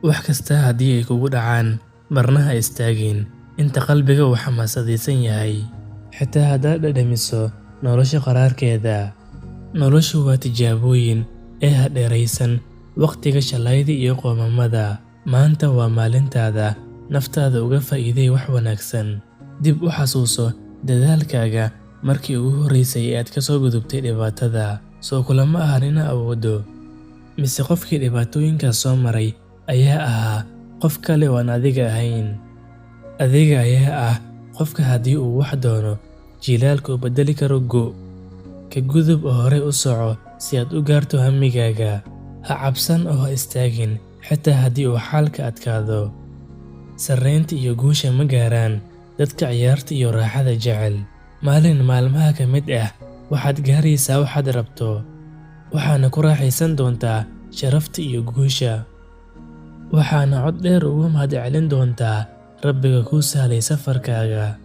Wax kasta haddii ay kugu dhacaan, marna ha istaagin inta qalbiga uu xamaasadaysan yahay, xitaa haddaad dhadhamiso nolosha qaraarkeeda. Noloshu waa tijaabooyin, ee ha dheeraysan waqtiga shalayda iyo qoomamada. Maanta waa maalintaada, naftaada uga faa'iidee wax wanaagsan. Dib u xasuuso dadaalkaaga markii ugu horreysay ee aad ka soo gudubtay dhibaatada. Soo kulama ahan inaad awooddo? Mise qofkii dhibaatooyinkaas soo maray ayaa ahaa qof kale oo aan adiga ahayn? Adiga ayaa ah qofka haddii uu wax doono, jiilaalka u beddeli karo gu. Ka gudub oo horay u soco si aad u gaarto hammigaaga. Ha cabsan oo ha istaagin xitaa haddii uu xaalka adkaado. Sarreynta iyo guusha ma gaaraan dadka ciyaarta iyo raaxada jecel. Maalin maalmaha ka mid ah waxaad gaaraysaa waxaad rabto, waxaana ku raaxaysan doontaa sharafta iyo guusha. Waxaana cod dheer ugu mahadcelin doontaa Rabbiga kuu sahlay safarkaaga.